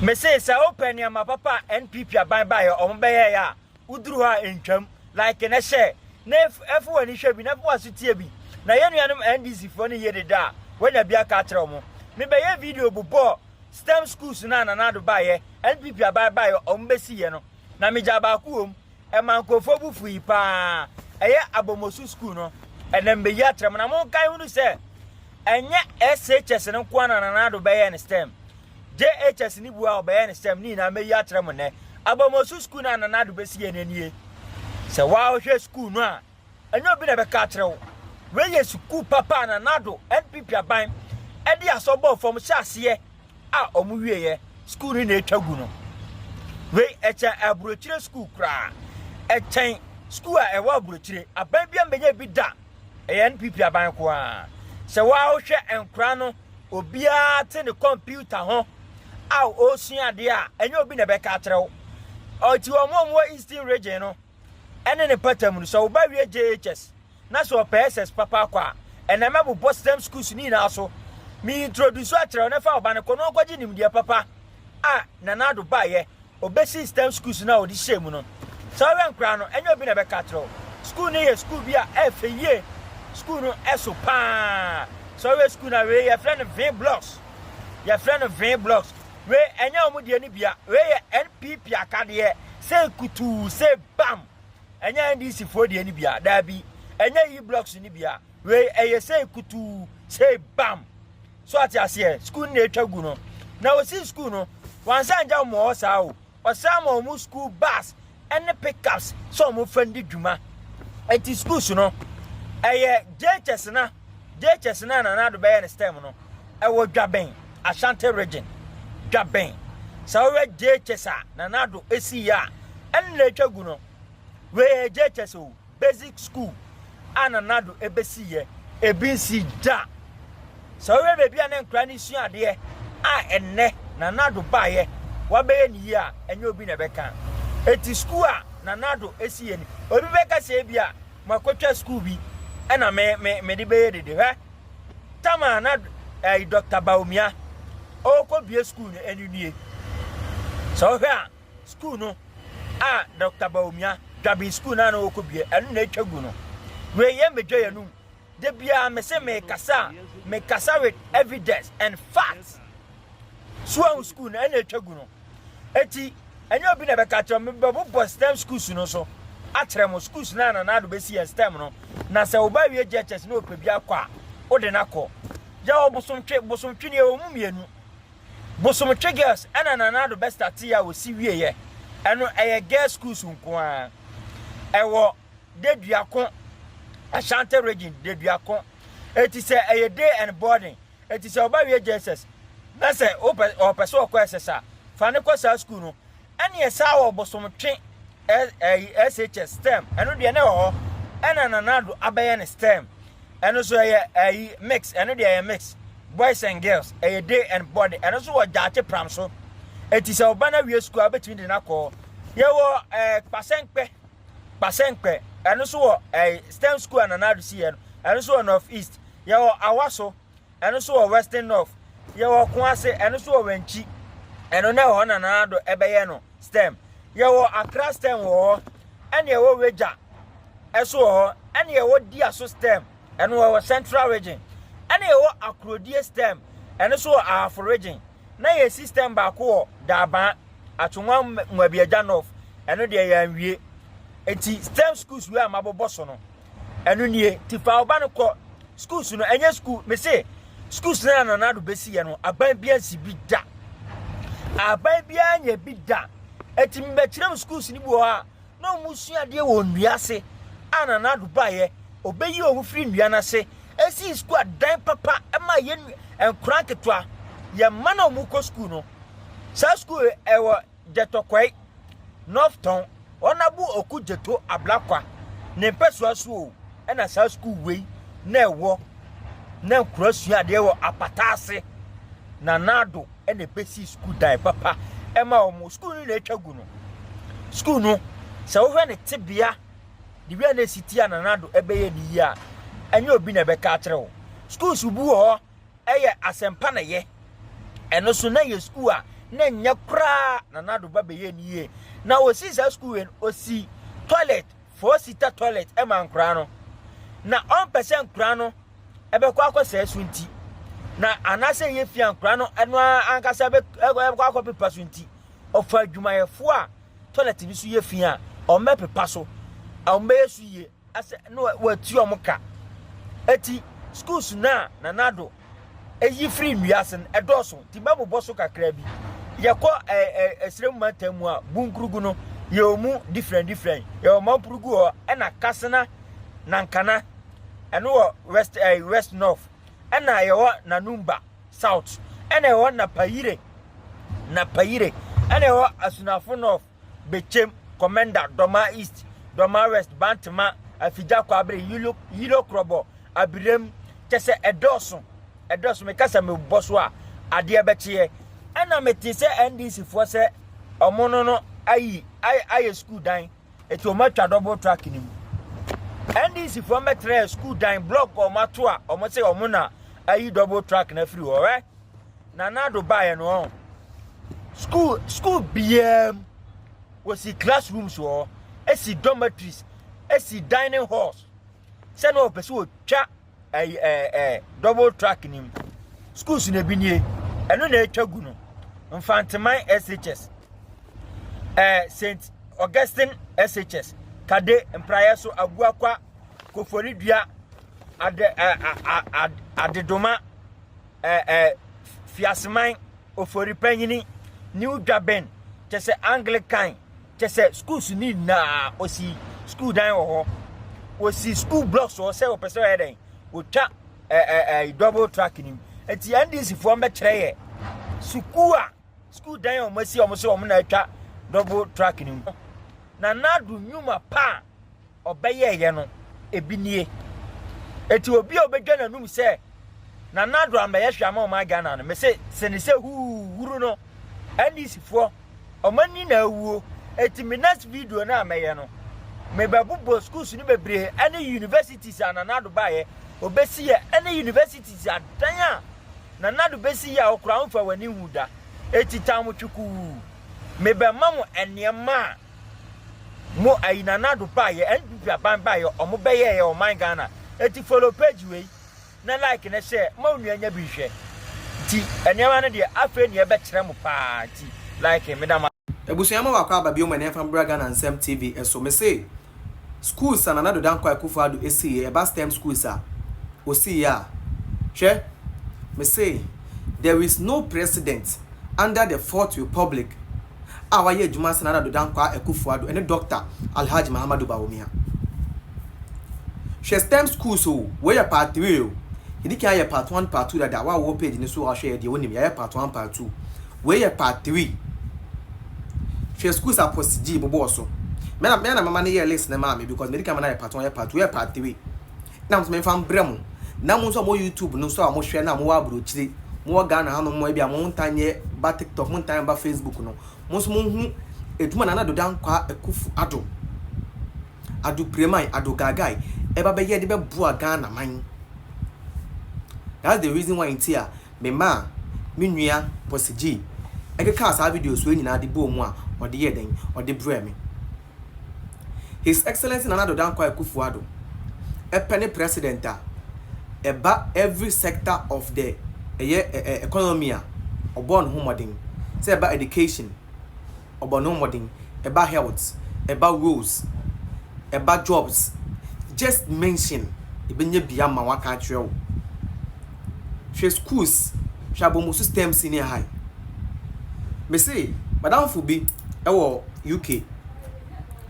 Mese sɛ wopɛ nneɛma papa a NPP aban baeɛ ɔmo bɛyɛeɛ a, woduru hɔ a ntwam. Like na share na ɛfo w'ani hwɛ bi na fa w'aso tie bi. Na yɛn nuanom NDC foɔ no yie deda a, woanya bi aka akyerɛ ɔmo. Mebɛyɛ video bobɔɔ STEM schools no a Nana Addo baeɛ, NPP aban baeɛ ɔmo bɛsiiɛ no. Na megyaa baako wom. Ɛmaa nkurɔfoɔ bo fuii paa. Ɛyɛ Abomosu sukuu no. Ɛnɛ mebɛyi akyerɛ mo na monkae hunu sɛ ɛnyɛ SHS no nko ara na Nana Addo bɛyɛɛ no STEM. JHS ne bu a ɔbɛyɛ no STEM ne nyinaa mɛyi akyerɛ mo nnɛ. Abomosu sukuu no a Nana Addo bɛsiiɛ no nie. Sɛ woahwɛ sukuu no a, ɛnyɛ obi na ɛbɛka akyerɛ wo. Wei yɛ sukuu papa a Nana Addo, NPP aban, de asɔ bɔɔ fam hyɛ aseɛ a wɔn wieɛ sukuu no na atwa gu no. Wei ɛkyɛn aburokyire sukuu koraa. Ɛkyɛn sukuu a ɛwɔ aburokyire. Aban bi ambɛnya bi da. Ɛyɛ NPP aban ko ara. Sɛ woahwɛ nkora no, obiara te ne kɔmputa ho a ɔresua adeɛ a, ɛnyɛ obi na ɛbɛka akyerɛ wo. Ɔti wɔn a wɔwɔ Eastern Region no ɛne ne mpɔtam no, sɛ wo ba wie JHS na sɛ ɔpɛ SS papa akɔ a, ɛnna mɛbobɔ STEM schools no nyinaa so. Me introduce akyerɛ wo na fa wo ba no kɔ na ɔnkɔgye nimdeɛ papa a Nana Addo baeɛ ɔbɛsii STEM schools no a ɔde hyɛɛ mu no. Sɛ wohwɛ nkoraa no, ɛnyɛ obi na ɛbɛka akyerɛ wo. School no yɛ school bi a ɛfɛ yie. School no ɛso paa. Sɛ wohwɛ school no a, wei yɛfrɛ no V blocks. Yɛfrɛ no V blocks. Wei ɛnyɛ wɔn deɛ no bia. Wei yɛ NPP akadeɛ. Sei kutuu, sei bam. Ɛnyɛ NDC foɔ deɛ no bia. Daabi. Ɛnyɛ E blocks no bia. Wei ɛyɛ sei kutuu, sei bam. So ate aseɛ? School no na ɛtwa gu no. Na wɔsi school no, wɔansan ngya wɔn wɔ hɔ saa o. Ɔsan ma wɔn school bus ne pickups sɛ wɔn fa ndi dwuma. Eti schools no, ɛyɛ JHS na JHS na Nana Addo bɛyɛ ne STEM no, ɛwɔ Dwaben, Ashanti region. Dwaben. Sɛ wohwɛ JHS a Nana Addo esi yɛ a, ɛno na etwa gu no. Wei yɛ JHS o. Basic school a Nana Addo bɛsiiɛ, ebi nsii da. Sɛ wohwɛ baabi a na nkwadaa no sua adeɛ a ɛnnɛ Nana Addo baeɛ wabɛyɛ ne yie a, ɛnyɛ obi na ɛbɛka. Eti school a Nana Addo siiɛ ni, obi bɛka sɛ ebi a makɔtwa school bi ɛna me me mede bɛyɛ dede. Hwɛ, tam a na ɛyi Dr. Bawumia ɔrekɔbue school no ɛno nie. Sɛ wohwɛ a, Sukuu no a Dɔkta Bawumia, Dwabin Sukuu no a na ɔkɔ bie, ɛno na atwa gu no. Wei yɛ medwa yɛn anum. Da biara me se mekasa a, mekasa with evidence and facts. So ahu sukuu no ɛna atwa gu no. Eti ɛnyɛ obi na ɛbɛka kyerɛ me bɛbobɔ STEM schools no so akyerɛ mo schools no a Nana Addo bɛsi yɛn STEM no. Na sɛ wo ba wie JHS na ɔpɛ bi akɔ a, wode no akɔ. Yɛwɔ bosomtwe, bosomtwe no yɛwɔ mu mmienu. Bosomtwe girls ɛna Nana Addo bɛ startee a ɔsi wieɛ ɛno ɛyɛ girls schools nko ara ɛwɔ Deduako Ashanti region Deduako eti sɛ ɛyɛ day and boarding eti sɛ ɔba wie JSS na sɛ ɔpɛ ɔpɛ sɛ ɔkɔ SS a fa ne kɔ saa school no ɛne ɛsaa wɔ Bosomtwe ɛyi SHS STEM ɛno deɛ na ɛwɔ hɔ ɛna Nana Addo abɛyɛ ne STEM ɛno nso ɛyɛ ɛyi mix ɛno deɛ ɛyɛ mix boys and girls ɛyɛ day and body ɛno nso wɔ gyaakye pram so eti sɛ ɔba na wie sukuu a wobɛtumi de no akɔ yɛwɔ ɛɛ kpasɛnkpɛ kpasɛnkpɛ ɛno nso wɔ ɛɛ STEM school a Nana Addo si yɛ no ɛno nso wɔ North East yɛwɔ Awaso ɛno nso wɔ Western North yɛwɔ Koase ɛno nso wɔ Wɛnkyi ɛno na ɛwɔ hɔ na Nana Addo ɛbɛyɛ no STEM yɛwɔ Accra STEM wɔ hɔ ɛne ɛwɔ Wagya ɛso wɔ hɔ ɛne ɛwɔ Diaso STEM ɛno ɛwɔ Central Region ɛne ɛwɔ Akrodie STEM ɛno nso wɔ Ahafo Region na yɛsi STEM baako wɔ Daabaa Atwonwa Nwabiagya North ɛno deɛ yɛanwie eti STEM schools wei a mabobɔ so no ɛno nie ti fa ɔba no kɔ schools no ɛnyɛ school me se schools no na Nana Addo bɛsi yɛ no aban bi ansi bi da aban biara nyɛ bi da eti mbɛkyerɛ mu schools no bi wɔ hɔ a na wɔn sua adeɛ wɔ nnua ase a Nana Addo baeɛ ɔbɛyi wɔn firi nnua no ase esi sukuu adan papa ɛma yɛ nkora nketewa yɛ mma na wɔn kɔ sukuu no saa sukuu ɛwɔ Gyɛtɔkwae, North Tɔn, Ɔnabo Oku Gyeto Ablakwa ne mpɛsoa so o ɛna saa sukuu wei na ɛwɔ na nkura sua adeɛ wɔ apata ase na Nado ɛna ɛbɛsi sukuu dan papa ɛma wɔn sukuu no na atwa gu no sukuu no sɛ wohwɛ ne tebea de wia na esi tia na Nado ɛbɛyɛ ne yie a ɛnyɛ obi na ɛbɛka akyerɛ wo schools bi wɔ hɔ ɛyɛ asɛmpa na ɛyɛ. Ɛno so na yɛ sukuu a na ɛnyɛ koraa. Nana Addo ba bɛyɛ ne yie na ɔsii saa school wei no, ɔsi toilet, 4 seater toilet ɛma nkoraa no, na ɔmpɛ sɛ nkoraa no ɛbɛkɔ akɔsɛe so nti na anaasɛ ɛyɛ fie a nkoraa no ɛno ankasa ɛbɛkɔ akɔpepa so nti, ɔfa adwumayɛfoɔ a toilet no so yɛ fi a ɔmmɛpepa so, ɔmmɛyɛ so yie asɛ na watu ɔmo ka. Eti schools na Nana Addo eyi firi nnua ase no ɛdɔɔso, nti mɛbobɔ so kakra bi. Yɛkɔ ɛɛ ɛɛ ɛsrɛ mantam mu a, Bunkurugu no yɛwɔ mu different different. Yɛwɔ Mampurugu hɔ, ɛna Kasena Nankana, ɛno wɔ West West North, ɛna yɛwɔ Nanumba South, ɛna yɛwɔ Napayire Napayire, ɛna yɛwɔ Asunafo North, Bechem, Komenda, Dɔma East, Dɔma West, Bantama, Afigya Kwabere, Yilo Yilo Krɔbɔ, Abirem. Kyɛ sɛ ɛdɔɔso, ɛdɔɔso. Meka sɛ mebɔ so a, adeɛ bɛkyeɛ. Ɛna mete sɛ NDC foɔ sɛ ɔmo no ayi ayɛ school dan, eti ɔmo atwa double track ne mu. NDC foɔ mɛtrɛ school dan block ɔmo ato a ɔmo sɛ ɔmo na ayi double track na afiri hɔ. Ɛ Nana Addo baeɛ no, ɔn school biara mu wɔsi classrooms wɔ hɔ, esi dormitories, esi dining halls, sɛnea wɔpɛ sɛ wɔtwa ɛyi ɛɛ ɛɛ double track ne mu. Schools na ebi nie, ɛno na etwa gu no: Mfanteman SHS, St Augustine SHS, Kade, Mpraeɛ so, Abuakwa, Koforidua, Ade ɛɛ a Adedoma, ɛɛ ɛɛ Fiaseman, Oforipanyini, New Dwaben, kyɛ sɛ Anglican, kyɛ sɛ schools ni nyinaa osi school dan wɔ hɔ, osi school blocks wɔ sɛ wɔpɛ sɛ ɔyɛ dɛn wɔtwa ɛɛ ɛɛ double track nim. Eti NDC foɔ mbɛkyerɛ yɛ sukuu a school dan a wɔn asi wɔn sɛ wɔn na atwa double track nim. Na Nana Addo nnwuma pa a ɔbɛyɛɛyɛ no ebi nie. Eti obi a ɔbɛdwa n'anum sɛ Nana Addo ambɛyɛ hwɛ ama ɔman Ghana no, mese sene sɛ huuhuru no, NDC foɔ ɔmo ani na awuo. Eti me next video no a mɛyɛ no, mebɛbobɔ schools no bebree ɛne universities a Nana Addo baayɛ obesi yɛ, ɛne universities adan a Nana Addo besi yɛ a ɔkora nfa w'ani hu da. Eti tam twukuu, mebɛma mo nneɛma a mo ayi Nana Addo baayɛ, NPP aban baayɛ, ɔmo bɛyɛ yɛ ɔman Ghana. Eti follow page wei na like na share ma onua nya bi hwɛ. Nti nneɛma no deɛ, afei nea ɛbɛkyerɛ mo paa. Nti like meda mo. Abusua, ma wakɔ aba bio ma ne ɛmfa mbra Ghana Nsɛm TV ɛso. Me se schools a Nana Addo Dankwa Akufo Addo esiiɛ, ɛba STEM schools a osiiɛ a, hwɛ, me se there is no president under the Fourth Republic a wayɛ adwuma sɛ Nana Addo Dankwa Akufo Addo ɛne Dr Alhaji Mahamadu Bawumia. Hwɛ, STEM schools o, wɔyɛ part 3 o. Yɛdi kan ayɛ part 1, part 2 dada. Wa wɔ page ne so a wahwɛ yɛ deɛ wonim, yɛayɛ part 1, part 2. Wei yɛ part 3. Hwɛ schools a Post G bobɔɔ so. Mɛna mama ne yɛ list ne maa me because medi kan ma na yɛ part 1, yɛ part 2, yɛ part 3 na mo nso memfa mbrɛ mo, na mo nso a mo YouTube no nso a mohwɛ na mowɔ aburokyire, mowɔ Ghana hanom, mo ebi a mo ntan nyɛ ba TikTok, mo ntan ba Facebook no, mo nso monhu edwuma Nana Addo Dankwa Akufo Addo, Addo Preman, Addo Gagai ɛba bɛyɛ de bɛboa Ghana man. That's the reason why nti a me ma me nua Post G ɛkeka saa videos wei nyinaa de bɔɔ mu a ɔde yɛ den ɔde brɛ me. His Excellency Nana Addo Dankwa Akufo Addo ɛpɛ ne president a ɛba every sector of the ɛyɛ ɛ economy a ɔbɔ ne ho mmɔden, sɛ ɛba education, ɔbɔ ne ho mmɔden, ɛba health, ɛba roads, ɛba jobs, just mention, ebɛnya bia ma waka akyerɛ wo. Hwɛ schools, hwɛ Abomosu STEM Senior High. Mese madamfo bi ɛwɔ UK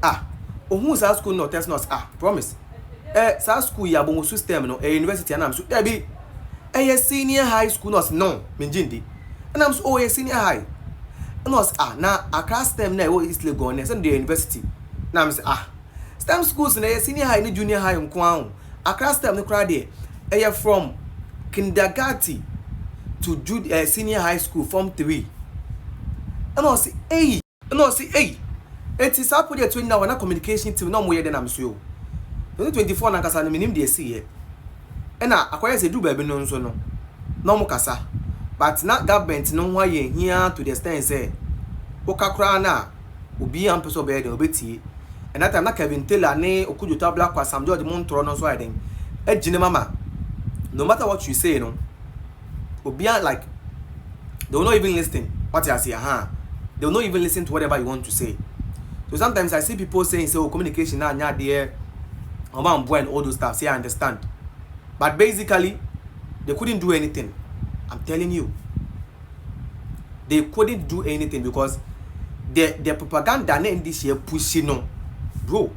ah, ohun saa school no, ɔtɛs nurse ah, promise saa school yi, Abomosu STEM no, ɛyɛ university? Anam so ɛbi ɛyɛ senior high school. Nurse no mengye ndi. Ɛnam so, oh, ɛyɛ senior high. Ɛna ɔsɛ ah, na Accra STEM na ɛwɔ East Legon no, ɛsɛ no deɛ university. Na m sɛ ah, STEM schools na ɛyɛ senior high ne junior high nko ara o. Accra STEM no koraa deɛ, ɛyɛ from kindergarten to senior high school form 3. Ɛna ɔsɛ eyi, ɛna ɔsɛ eyi, eti saa project wey nyinaa wɔ na communication team na ɔmo yɛ de nam so o. 2024 nankasa no, menim deɛ esi yɛ, ɛna akɔyɛ sɛ duru baabi no nso no na ɔmo kasa. But na government no ho ayɛ hia to the extent sɛ woka koraa no a, obiara mpɛ sɛ ɔbɛyɛ den ɔbɛtie. And that time na Kevin Taylor ne Okudzeto Ablakwa, Sam George mo ntorɔ no nso ayɛ den agyina mu ama no matter what you say no, obiara, like, they will not even listen. What you say, aha, they will not even listen to whatever you want to say. So sometimes I see people saying say, "Oh, communication na anya adeɛ ɔmo amboa," and all those stuff. Say, I understand, but basically they couldn't do anything. I'm telling you, they couldn't do anything because the propaganda na NDC push no, bro,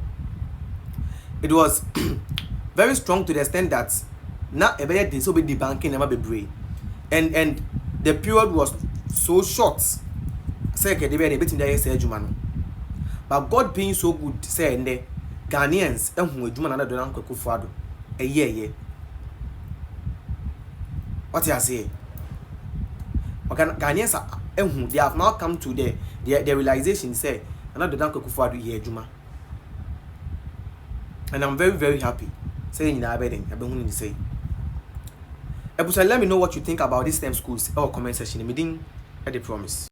it was very strong to the extent that na ɛbɛyɛ den sɛ ɔbɛ debunking nneɛma bebree, and the period was so short sɛ kɛde bɛyɛ de ebetumi de ayɛ sɛ adwuma no. But God being so good sɛ ɛndɛ Ghanaians ɛhu adwuma Nana Addo Dankwa Akufo-Addo ɛyɛ. Wɔte aseɛ? Ghanaians ɛhu, they have now come to the realization sɛ Nana Addo Dankwa Akufo-Addo yɛ adwuma, and I'm very, very happy sɛ yɛn nyinaa bɛ den abɛhu ne sɛ. Ebusa, let me know what you think about this STEM schools ɛwɔ comment section. Mi din ɛde Promise.